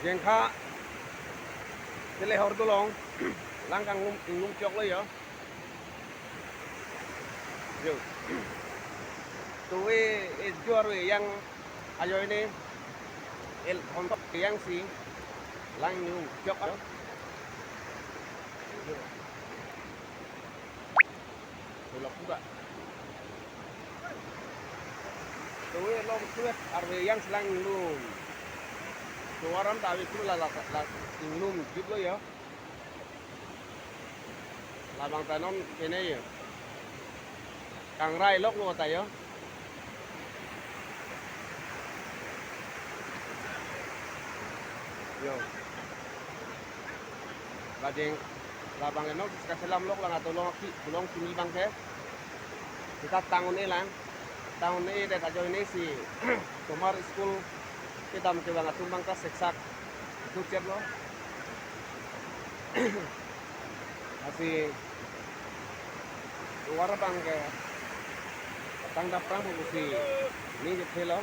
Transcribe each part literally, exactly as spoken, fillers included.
Jengkha Telehor dolong lang kanglum, inglum choklo yo. Yo. Tuwe, eh, juar we yang ajoine el hontok yang si lang inglum chok. Yo. Tulok juga. Tuwe long tuwe arve yang si lang inglum. Tuwe aram ta ave tu la la la inglum jutlo yo. Labang ta non kene yo. Kangrai loklo ta yo. Yo. Lajeng labang eno kaselam lok lang atolong ki, tolong kimi abang ke. Seta tang un-e lang. Tang un-e det ajoine si tomar school kedam kevang atum abang ta seksak duchet lo. Lasi tovar abang ke tang dap prang pusi ni je thelo.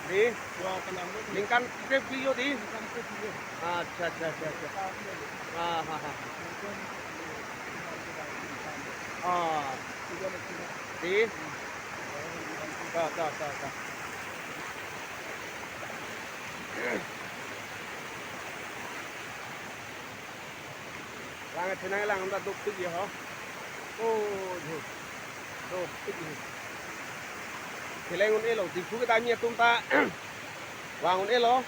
Di? Ningkan ke pilo di? Acha, acha, acha, acha. Ah, ha, ha. Ah. Di? Ta, ta, ta, ta. Lang chenang lang ta dopik yo ho. Oh, jo. Dopik yo. Cheleng un-elo, Diphu kedam atum ta vang un-elo.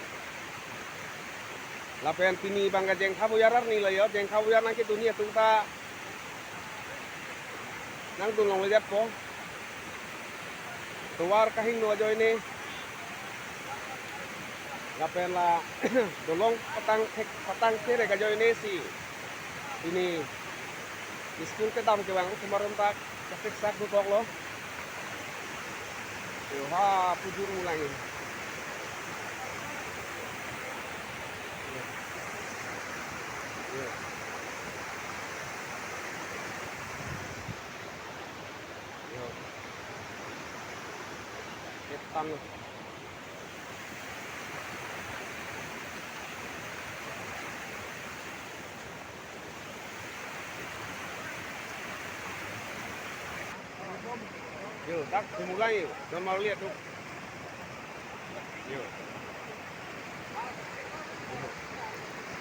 Lapen pini abang ke Jengkha Boyar arni lo yo, Jengkha Boyar nangkedun atum ta nangdun longle jatpo. Tovar kahingno ajoine. Lapen la dolong patang thek, patang therek ajoine si pini school kedam kevang osomar atum ta kaseksak dokoklo. Yo ha pujur mulang ini. Yo. Yo. Ketang. Yo, dak kumulang yo, don marli atum. Yo.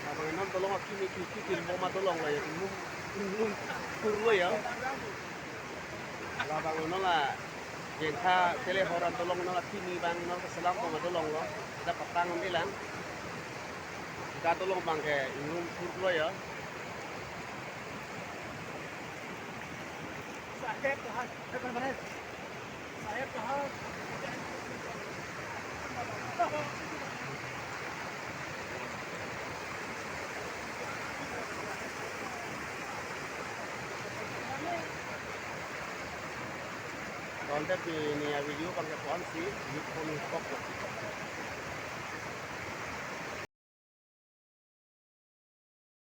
Abang non tolong akimi kimi kimi boma tolong lo yo, inglum, inglum kurlo yo. Labang non la Jengkha Telehor an tolong non akimi abang non kaselam boma tolong lo. Seta patang un-e lang. Seta tolong abang ke inglum kurlo yo. Konte pini a-video abang ke ko-an si, youth phone kok.